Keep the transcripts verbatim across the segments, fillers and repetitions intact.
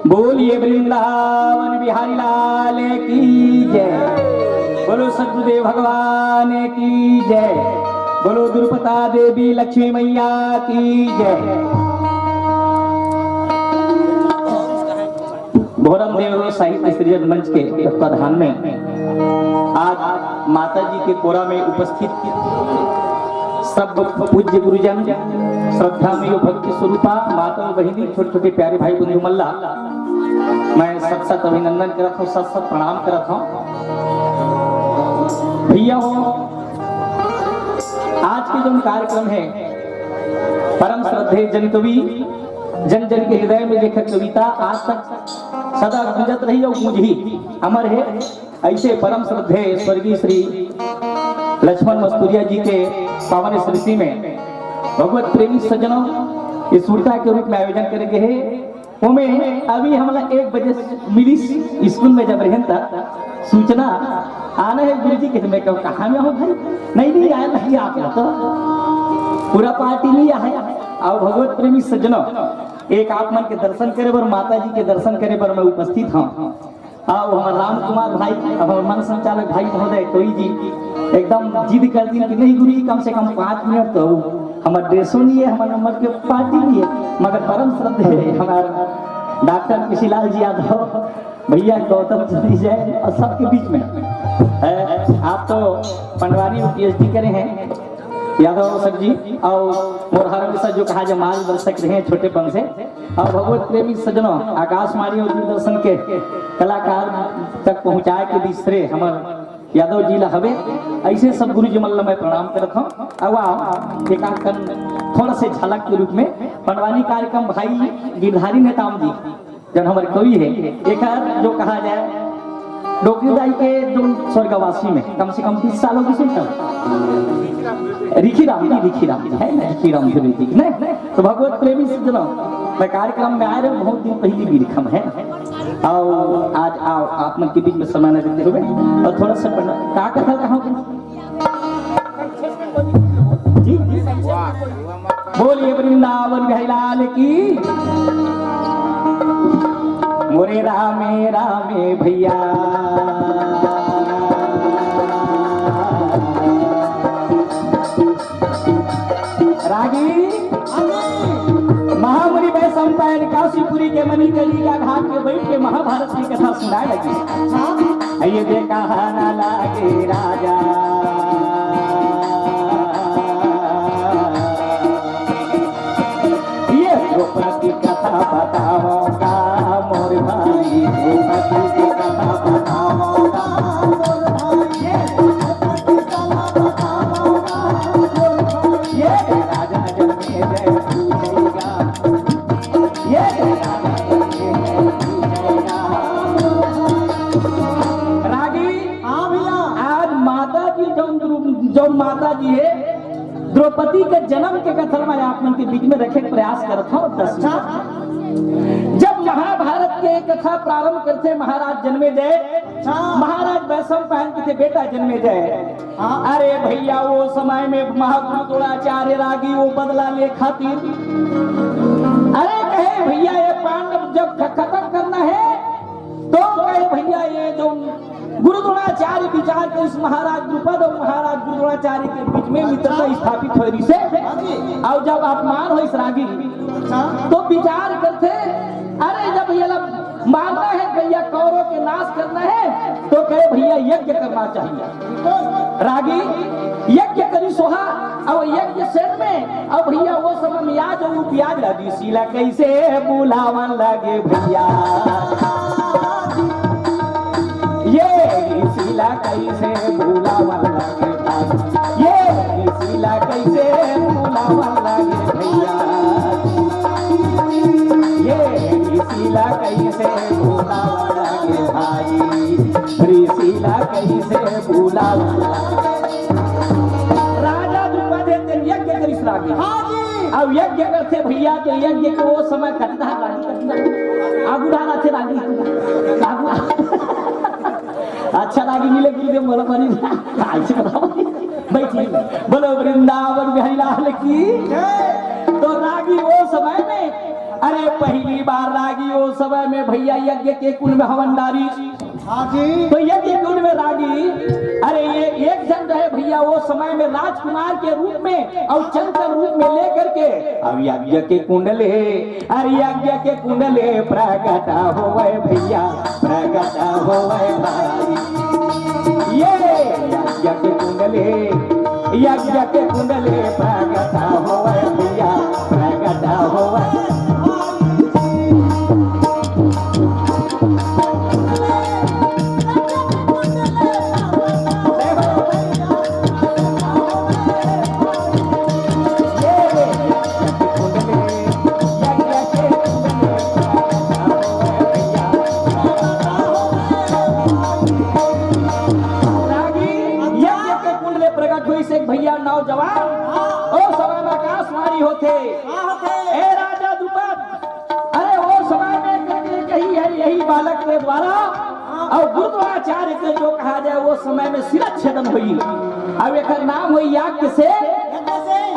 बोलिए वृंदावन बिहारी लाल की जय। बोलो सतगुरुदेव भगवान की जय। बोलो द्रुपदा देवी लक्ष्मी मैया की जय। भोरम देव साहित्य सृजन मंच के तत्वाधान में आज माता जी के कोरा में उपस्थित सब पूज्य गुरुजन, श्रद्धा में भक्ति स्वरूपा माता और बहिनी, छोटे छोटे प्यारे भाई बंधु मल्ला, मैं सत सत अभिनंदन करत हूँ, सत सत प्रणाम करत हूँ। भैया हो, आज के जो कार्यक्रम है, परम श्रद्धेय जन कवि, जन जन के हृदय में लिखत कविता आज तक सदा गूंजत रही और गूंजही, अमर है। ऐसे परम श्रद्धेय स्वर्गीय श्री लक्ष्मण मस्तुरिया जी के पावन स्मृति में भगवत प्रेमी सज्जनों, ये सुरता के रूप में आयोजन करे गए है। ओमे अभी हमला एक बजे मिलिस, स्कूल में जब रहन त सूचना आना है गुरुजी के, मैं कहूँ, "कहाँ में हो भाई?" "नहीं, नहीं, आया नहीं, आप लोग तो पूरा पार्टी नहीं आया है।" और भगवत प्रेमी सज्जनों, एक आप मन के दर्शन करे बर, माता जी के दर्शन करे बर मैं उपस्थित हूँ। आओ, हमारे राम कुमार भाई, हमारे मन संचालक भाई महोदय कोई जी एकदम जिद कर दिन कि नहीं गुरु जी, कम से कम पाँच मिनट तो। हमारे ड्रेसों नहीं है, हमारे नंबर के पार्टी नहीं है, मगर परम श्रद्धेय हमारे डॉक्टर किशीलाल जी यादव, भैया गौतम जी जैन और सबके बीच में है। आप तो पंडवानी में पीएचडी करे हैं यादव सर जी, और मोर हमेशा जो कहा जाए मार्गदर्शक रहे हैं छोटेपन से। और भगवत प्रेमी सज्जनों, आकाशवाणी और दूरदर्शन के कलाकार तक पहुँचाए के बिसरे हमर यादव जी ला हवे। ऐसे सब गुरु जी मन ला मैं प्रणाम करत हूँ। अब आओ, एक आध कन थोड़ा से झलक के रूप में पंडवानी कार्यक्रम भाई गिरधारी नेताम जी, जन हमर कवि है, एक जो कहा जाए डोकरी दाई के जो स्वर्गवासी में कम से कम बीस साल हो गए तब रिखी राम जी, रिखी राम जी है ना, रिखी राम जी, नहीं? तो भगवत प्रेमी सज्जनों, मैं कार्यक्रम में आए रहे, बहुत दिन पहली भी लिखम है। आओ, आज आओ, आप मन के बीच में समय न देते हुए, और थोड़ा सा बना, का कथा कहाँ हो? जी? बोलिए वृंदावन बिहारी लाल की। मोरे रामे रामे भैया। रागी महामुनि वैशंपायन काशीपुरी के मणिकर्णिका घाट के बैठ के महाभारत की कथा सुनाए लगी। ये देखा ना लागे राजा, ये द्रौपदी कथा बताऊंगा मोर भाई, द्रौपदी की कथा बताऊंगा मोर भाई, ये द्रौपदी की कथा बताऊंगा मोर भाई, ये राजा जन्मे जय पूजेगा, ये राजा जन्मे जय पूजेगा। रागी, हाँ भैया। आज माता जी जो, जो माता जी है, द्रौपदी के जन्म के कथा मैं आप मन के बीच में रखे के प्रयास करत हूँ। दस अच्छा। जब महाभारत के कथा प्रारंभ करथे, महाराज जन्मे जय, अच्छा। महाराज वैशंपायन के थे बेटा जन्मे जय। हाँ। अरे भैया, वो समय में महागुरु द्रोणाचार्य रागी वो बदला ले खातिर, अरे कहे भैया, ये पांडव जब ख-, खत्म करना है, तो कहे भैया, ये जो गुरु द्रोणाचार्य विचार के इस महाराज द्रुपद और महाराज गुरु द्रोणाचार्य के बीच में मित्रता स्थापित हो रही से, और जब अपमान हो इस रागी, तो विचार करथे, अरे जब ये लोग मारना है, या कौरव के नाश करना है तो कहे भैया यज्ञ करना चाहिए। रागी यज्ञ करिस होही, अउ यज्ञ सेन में, अउ भैया वो समय में या जो वो प्याज ला दी, ऋषि ला कैसे बुलावन लगे भैया, ये ऋषि ला कैसे बुलावन लगे, ये ऋषि ला कैसे बुलावन लगे भैया, ये ऋषि ला कैसे बुलावन लगे भाई, ऋषि ला कैसे बुलावन लगे। राजा द्रुपद हे तेन यज्ञ करिस रागी। हाँ जी। अब यज्ञ करथे भैया, तो यज्ञ के वो समय कतना रागी, कतना आगू डाला थे रागी। आगू। अच्छा रागी मिले गुरुदेव, बोलो बनी। कैसे बताओ? बैठी। बोलो वृंदावन बिहारी लाल की। तो रागी वो समय में, अरे पहली बार रागी वो समय में भैया यज्ञ के कुंड में हवन डारी। हाँ जी। तो यज्ञ कुंड में रागी, अरे ये एक जन रहे भैया, वो समय में राजकुमार के रूप में और चंचल रूप में लेकर के, अब यज्ञ के कुंड ले, अरे यज्ञ के कुंड ले प्रगट होवे भैया, प्रगट होवे भाई। ये यज्ञ के कुंड ले, यज्ञ के कुंड ले प्रगट होवे भैया, प्रगट होवे। रागी यज्ञ के कुंड ले प्रगट होइस एक भैया नौजवान। ओ समय में आकाशवाणी होथे, ए राजा द्रुपद, अरे वो समय में कही है यही बालक के द्वारा और गुरुद्वाराचार्य के जो कहा जाए वो समय में शिरच्छेदन होई। अब एकर नाम होई याज्ञसेन,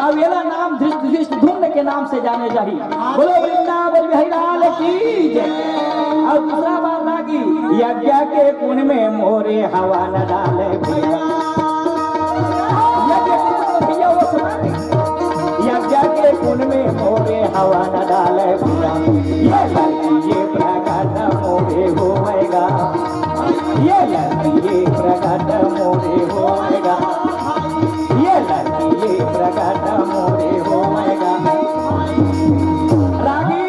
अब एला नाम धृष्ट धृष्ट धुम्न के नाम से जाने जाही। बोलो वृंदावन बिहारी लाल की जय। और दूसरा बार रागी यज्ञ के कुंड में मोरे हवन डाले भैया। यज्ञ के कुंड में भैया वो समय में, यज्ञ के कुंड में मोरे हवन डाले भैया। ये लड़की ये प्रगट मोरे होएगा। ये लड़की ये प्रगट मोरे होएगा। ये लड़की ये प्रगट मोरे होएगा। रागी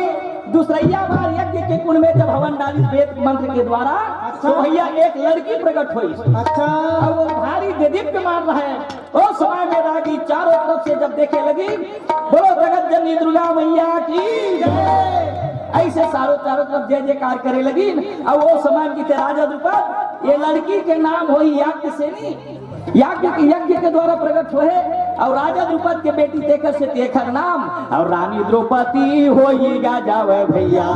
दूसरैया बार यज्ञ के कुंड में जब हवन डालिस वेद मंत्र के द्वारा, तो भैया एक लड़की प्रगट होइस। अच्छा। और वो भारी देदीप्यमान रहे। ओ समय में रागी चारों तरफ से जब देखे लगी, बोलो जगत जननी दुर्गा मैया की जय। ऐसे चारों, चारों तरफ जय जयकार करे लगी। और वो समय में किथे राजा द्रुपद, ये लड़की के नाम होई याज्ञसेनी। याज्ञ के, यज्ञ के द्वारा प्रगट होए और राजा द्रुपद के बेटी तेकर से तेकर नाम और रानी द्रौपदी होई गा जावे भैया।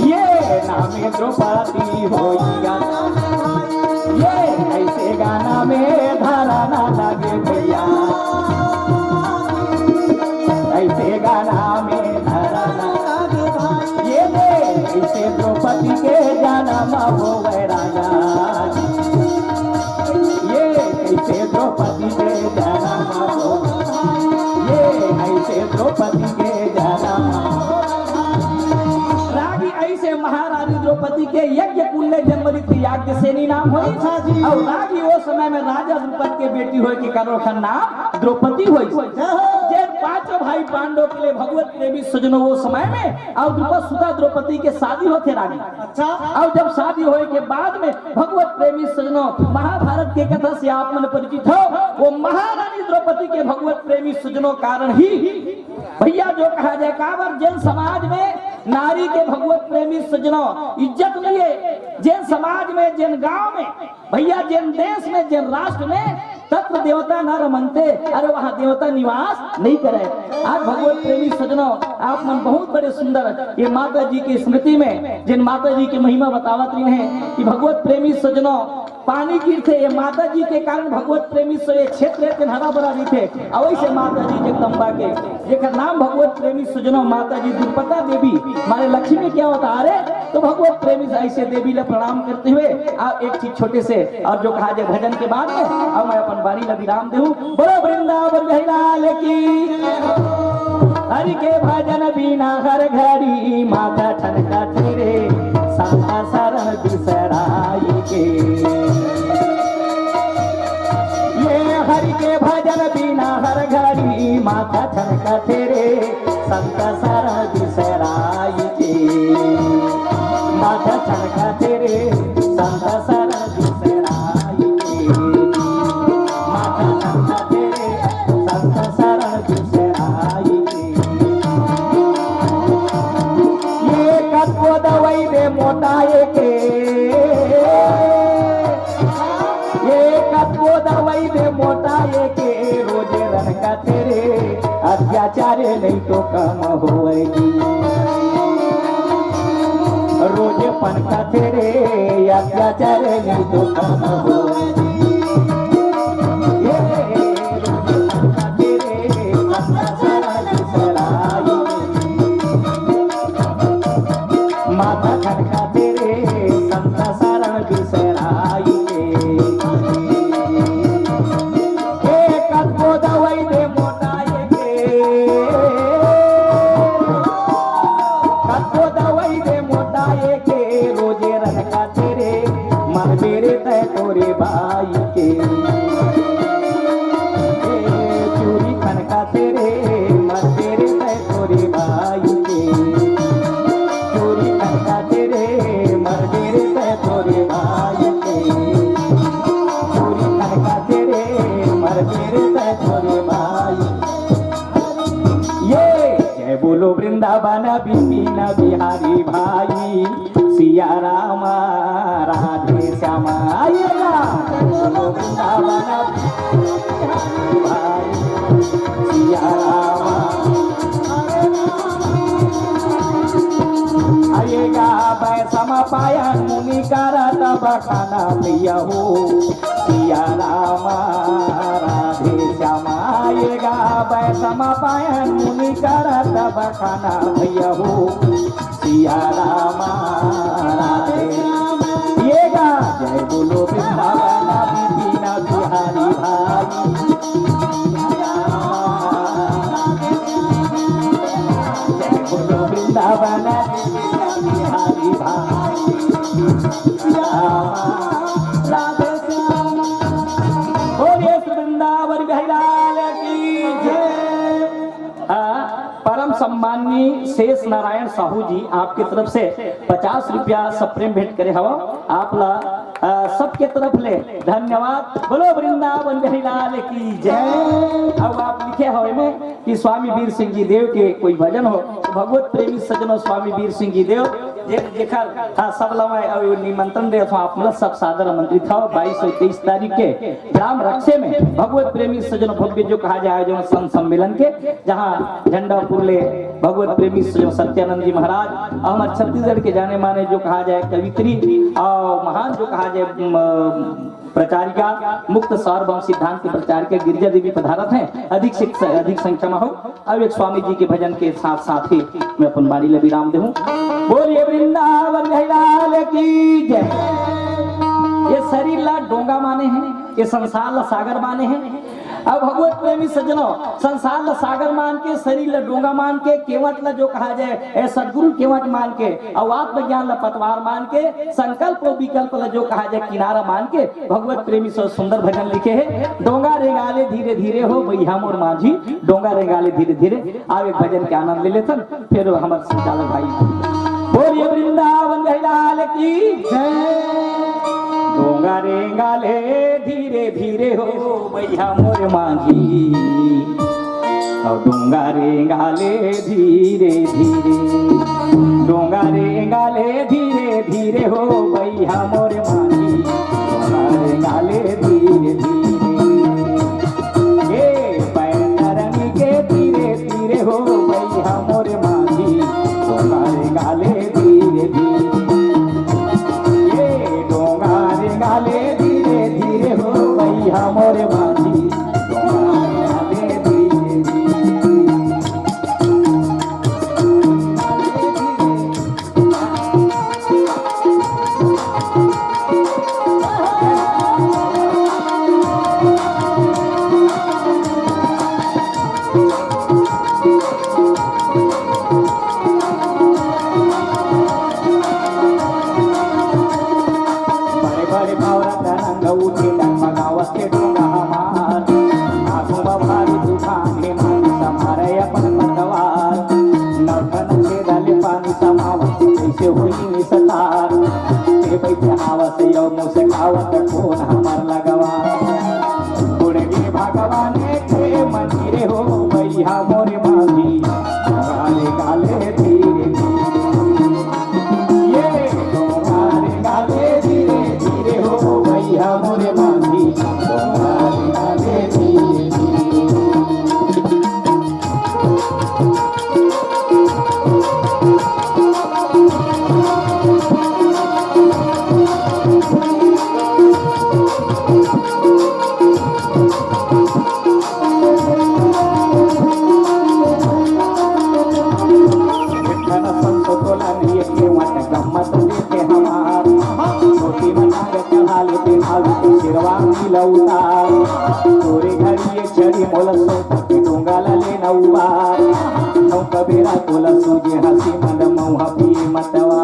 ये नाम द्रौपदी होई गा, ये ऐसे गाना में धारा ना लगे भैया, ऐसे गाना में धारा ना लगे भाई। ये दे ऐसे द्रौपदी के जन्म होवे राजा, ये ऐसे द्रौपदी के जन्म हो, ये ऐसे द्रौपदी के जन्म हो। रागी ऐसे महारानी द्रौपदी के यज्ञ कुंड में जन्म लीस, याज्ञसेनी नाम होई। अच्छा जी। और रागी वो समय में राजा द्रुपद के बेटी होए के कारण ओकर नाम द्रौपदी होई। जय हो। जे पांचों भाई पांडव के लिए भगवत प्रेमी सजनो वो समय में और द्रुपद सुता द्रौपदी के शादी होथे रानी। अच्छा। और जब शादी होए के बाद में भगवत प्रेमी सजनो महाभारत के कथा से आप मन परिचित हो, वो महारानी द्रौपदी के भगवत प्रेमी सजनो कारण ही भैया जो कहा जाए काबर जेन समाज में नारी के भगवत प्रेमी सजनो इज्जत नहीं है, जेन समाज में, जेन गांव में भैया, जेन देश में, जेन राष्ट्र में तत्र देवता न रमन्ते, अरे वहाँ देवता निवास नहीं करे। आज भगवत प्रेमी सजनो, आप मन बहुत बड़े सुंदर ये माता जी की स्मृति में जेन माता जी की महिमा बतावत रही है कि भगवत प्रेमी सजनो पानी गिरथे, ये माता जी के कारण भगवत प्रेमी से ये क्षेत्र इतने हरा भरा रहिथे। अउ ऐसे माता जी जगदम्बा के, जेकर नाम भगवत प्रेमी सजनो माता जी दुर्पता देवी, मारे लक्ष्मी क्या होता? अरे, तो भगवत प्रेमी ऐसे देवी ला प्रणाम करते हुए आप एक चीज छोटे से और जो कहा जाए भजन के बाद में, अब मैं अपन बाणी ला विराम देहूं। बोलो वृंदावन बिहारी लाल की। हरि के भजन बिना हर घड़ी माथा ठनकथे रे, संत शरण बिसराई के। ये हरि के भजन बिना हर घड़ी माथा ठनकथे रे, संत शरण बिसराई के। माथा ठनकथे रे, संत शरण बिसराई के। माथा ठनकथे रे, संत शरण बिसराई के। ये कतको दवाई दे मोटाए के, ये कतको दवाई दे मोटाए के, रोजे रनकथे रे, अत्याचार नहीं तो कम होएगी। रोजे पनकथे रे, अत्याचार नहीं तो कम होएगी। ये रोजे पनकथे रे, माथा खटका तेरे संत शरण बिसराई के। ए कतको दवाई दे मोटाए के, कतको दवाई दे मोटाए के, रोजे रनका तेरे मर मेरे तय तोरे भाई के। ए चूरी खनका तेरे मर मेरे तय तोरे भाई के। चूरी खनका तेरे मर मेरे तय तोरे भाई के। चूरी खनका तेरे मर मेरे तय तोरे भाई। ये जय बोलो वृंदावन बिपिन बिहारी भाई, सिया राम राधे श्याम। आइएगा, जय बोलो वृंदावन बिहारी भाई, सिया राम। आइएगा, वैषम पायन मुनि करत बखान प्रिय हो, सिया राम राधे श्याम। आइएगा, वैषम पायन मुनि करत बखान प्रिय हो, सिया राम राधे। ये गा, जय बोलो वृंदावन बिपिन बिहारी भाई। जय बोलो वृंदावन बिपिन बिहारी भाई। राधे श्याम। बोलिए श्री वृंदावन बिहारी लाल की जय। हाँ, परम सम्माननीय शेष नारायण साहू जी, आपके तरफ से पचास रुपया सप्रेम भेंट करे हवा आप ला, अ, सबके तरफ ले धन्यवाद। बोलो वृंदावन बिहारी लाल की जय। अब आप लिखे हवे में कि स्वामी वीर सिंह जी देव के कोई भजन हो, तो भगवत प्रेमी सज्जनों, स्वामी वीर सिंह जी देव जे-, जेकर, हाँ, सब लवाए अउ निमंत्रण दे, तो आप मतलब सब सादर आमंत्रित हो। बाईस और तेईस तारीख के ग्राम रक्से में भगवत प्रेमी सज्जनों भव्य जो कहा जाए जो संत सम्मेलन के, जहाँ झंडापुर ले भगवत प्रेमी श्री सत्यानंद जी महाराज, हमर छत्तीसगढ़ के जाने माने जो कहा जाए कवित्री और महान जो कहा जाए, म, प्रचारिका, मुक्त सार्वभौम सिद्धांत के प्रचारिका गिरिजा देवी पधारत हैं। अधिक से अधिक संख्या में हो। अब एक स्वामी जी के भजन के साथ साथ ही मैं अपन बाणी ला विराम देहूं। बोलिए वृंदावन बिहारी लाल की जय। ये शरीर ला डोंगा माने हैं, ये संसार ला सागर माने हैं। अब भगवत प्रेमी सज्जनों, संसार ला सागर मान के, शरीर ला डोंगा मान के, केवट ला जो कहा जाए, ए सदगुरु केवट मान के, अउ आत्मज्ञान ला पतवार मान के, संकल्प अउ विकल्प ला जो कहा जाए, किनारा मान के, भगवत प्रेमी सो सुंदर भजन लिखे हे, डोंगा रेंगाले धीरे धीरे हो बइहा मोर माझी, डोंगा रेंगाले धीरे धीरे। आव एक भजन के आनंद ले लेथन। फेर हमर संचालक भाई, बोलिए वृंदावन बिहारी लाल की जय। डोंगा रेंगाले धीरे धीरे हो बइहा मोर माझी, अउ डोंगा रेंगाले धीरे धीरे, डोंगा रेंगाले धीरे धीरे हो बइहा मोर माझी, डोंगा रेंगाले धीरे धीरे। ए पैतरनी के तीरे तीरे हो बइहा मोर माझी, डोंगा रेंगाले धीरे धीरे। ए डोंगा रेंगाले धीरे धीरे हो बइहा मोर माझी, डोंगा रेंगाले धीरे धीरे। उठे डगमगावत हे डोंगा हमार। आगू म भारी तूफान हे, माटी संभारे अपन पतवार। नौ ठन छेदा ले पानी समावत हे, कइसे होही निस्तार। ते बइठे हावत हे अउ मुस्कावत हे, कोन हमर लगवा। उड़ गे भगवान के मंदिर हो, भैया मोरे मांझी। गाले गाले धीरे धीरे। ये तुम्हारे गाले धीरे धीरे हो भैया मोरे मांझी, तुम्हारे गाले धीरे धीरे। एक ठन संत तोला नहीं, एक के मत गम्मत देखे हमार। धोती में टांग चढ़ा लेते, आलू के शेरवानी लौटा। तोरे घरी ये छड़ी मोला सौंप के डोंगा ला लेना उबार। नौका बेरा तोला सूझे हंसी मन मौहा पिए मतवा।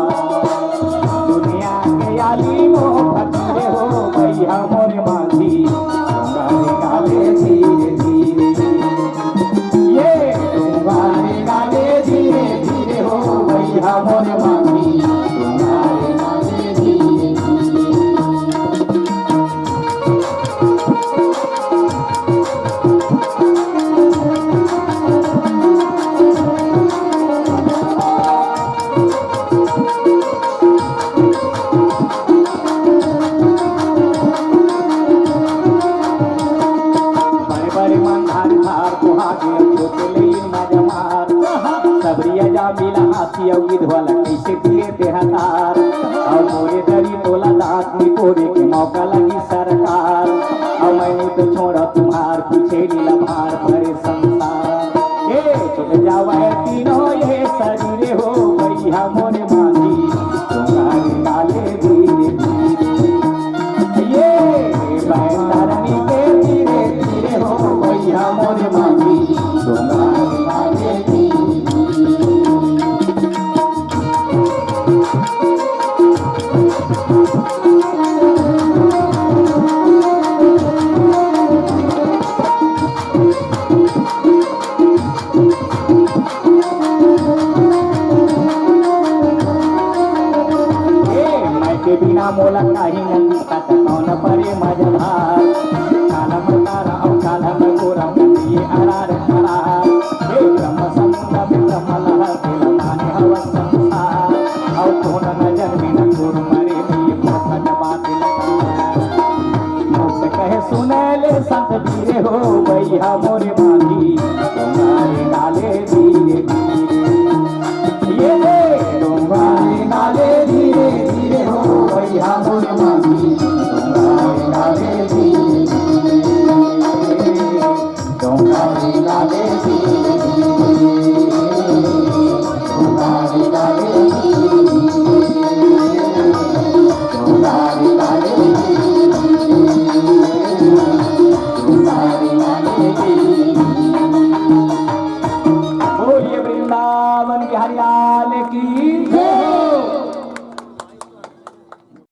दुनिया के आली मोह फकीरे हो भैया मोरे मांझी। डोंगा रे गाले धीरे धीरे। ये डोंगा रे गाले धीरे धीरे हो भैया मोरे मांझी। डोंगा रे गाले धीरे धीरे। बड़े बड़े मन धार धार कुहा के छोटे ले मजा मार। सबरिया जा मिला हाथी अउ गिधवा ला कइसे दिए ते हतार। अउ मोरे दरी तोला दांत निपोरे के मौका लगी सरकार। अउ मैं तो छोड़ा तुम्हार पीछे लीला भार भरे संसार। ए, छूट जावय तीनों ये शरीर हो भैया मोरे मांझी। तुम्हारे गाले धीरे धीरे। ये बैतरनी के धीरे धीरे हो भैया मोरे मांझी। तुम्हारे गाले धीरे धीरे। ए, मैं के बिना मोला काही न दिखत, कौन परे मझधार। काला मतारा अउ काला मगोरा, ये अरार खरार। ए, ब्रह्म समुद्र में ब्रह्म लहर, तेला माने हवस संसार। अउ कोन नजर में न कोन मरे, ये प्रकट बात लगा। मुक्त कहे सुने ले संत धीरे हो भैया मोरे मांझी। तुम्हारे गाले धीरे धीरे। ये ले तुम्हारे गाले धीरे धीरे हो भैया मोरे मांझी।